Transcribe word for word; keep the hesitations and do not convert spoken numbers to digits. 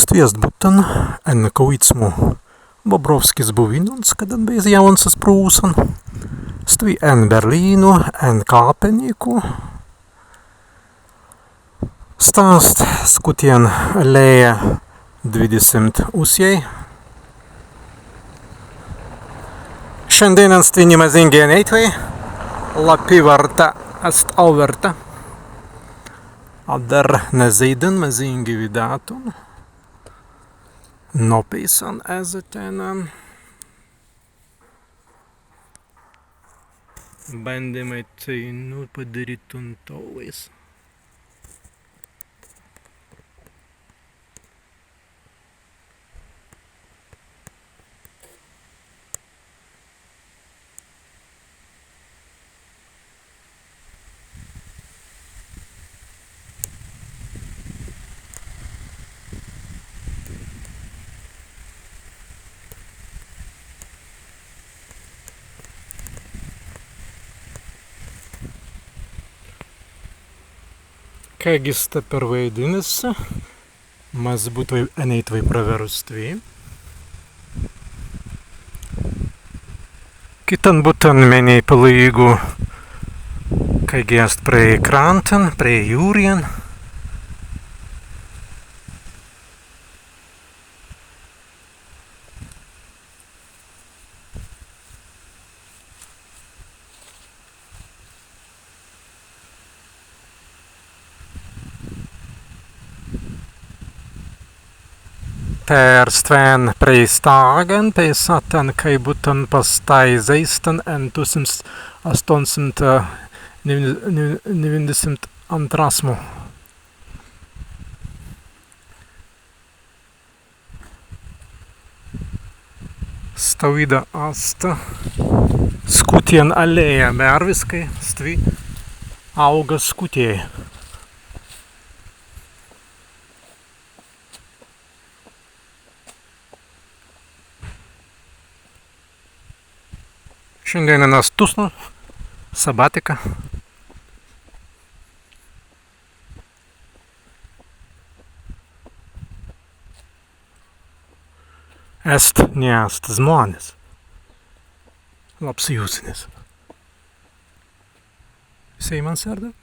Stwi ast buttan en kawīdsmu Bobrowskis buwīnans, kaddan bēi jāuns iz Prūsan. Stwi en Berlīnu, en Kāpeniku. Sta ast Skūtjan allēja dwidesimts usjai. Šandēinan stwi ni mazīngi enēitwei, lapiwarta ast awwerta. Adder na zeīdan mazīngi widātun. Nopeisan ezze tennan. Bandāimai teinū padirītun tālis. Kāigi sta perwaidinna si? Mazzi būtwei enēitwei prawerru stwi. Kittan buttan mennei palīgu, kāigi ast prei krantan, prei jūrjan. Per stwen prei stāgan, pei satan, kāi buttan pastāi zēistan en tūsimts astōnsimts, eh, newīndesimts antrasmu. Stawīda ast Skūtjan allēja, be arwiskai stwi aūga skūtjai. Šandēinan ast tusnu, sabbatika. Ēst ni ēst zmānes. Labs jūsenis. Sēimans ērdiw.